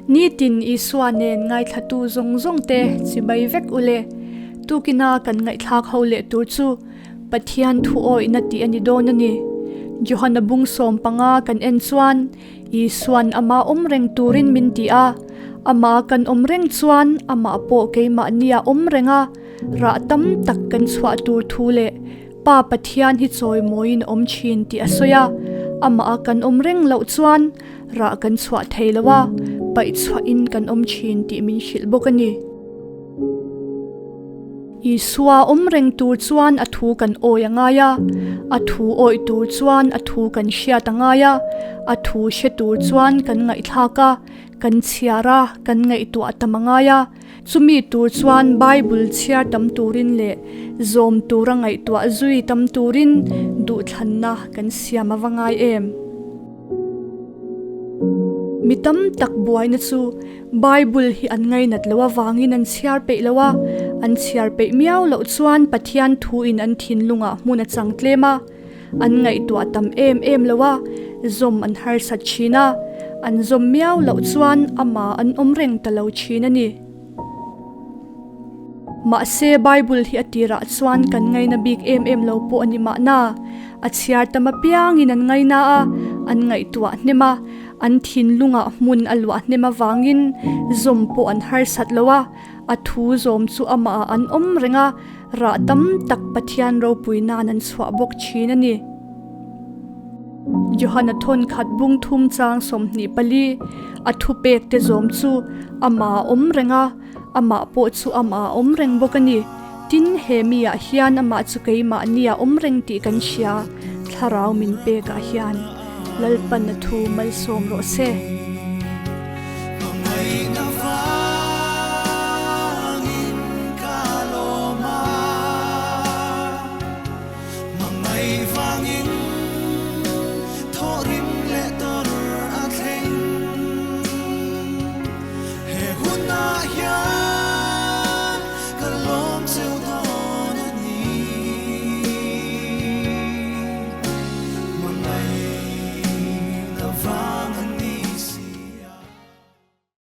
Nitin Isua nen ngaithlatu zawng zawng te chibai vek ule. Tukina kan ngaihthlak ho leh tur chu Pathian thu awihna tih a ni dawn a ni. Johana bung 15 kan en chuan Isuan ama awm reng turin min ti a, ama kan awm reng chuan amah pawh keimahnia awm reng a, rah tam tak kan chhuah tur thu leh Pa Pathian hi chawimawiin a awm thin tih a sawi a, amah a kan awm reng loh chuan rah kan chhuah thei lo a, paih chhuahin kan awm thin tih min hrilh bawk a ni. Isua awm reng tur chuan a thu kan awi a ngai a, a thu awih tur chuan a thu kan hriat a ngai a, a thu hre tur chuan kan ngaihthlak a, kan chhiar a, kan ngaihtuah tam a ngai a. Chumi tur chuan Bible chhiar tam turin leh zawm tura ngaihtuah zui tam turin duhthlanna kan siam a va ngai em? Mi tam tak buaina chu Bible hi an ngainat loh avangin an chhiar peih lo a, an chhiar peih miau loh chuan Pathian thuin an thinlungah hmun a chang tlem a, an ngaihtuah tam em em lo a, zawm an harsat thin a, an zawm miau loh chuan amah an awm reng ta lo thin a ni. Mahse, Bible hi a tirah chuan kan ngaina bik em em lo pawh a ni mahna, a chhiar tam apiangin an ngaina a, an ngaihtuah hnem a, an thinlungah hmun a luah hnem avangin zawm pawh an harsat lo a, a thu zawm chu amahah an awm reng a, Rah tam tak Pathian ropui nan an chhuah bawk thin a ni. Johana thawn khat bung thum chang 24, A thupek te zawm chu amah a awm reng a, amah pawh chu amah a awm reng bawk a ni. Tin, he mi ah hian amah chu keimahni a awm reng tih kan hria, Thlarau min pek ah hian Lalpan a thu malsawm rawh se.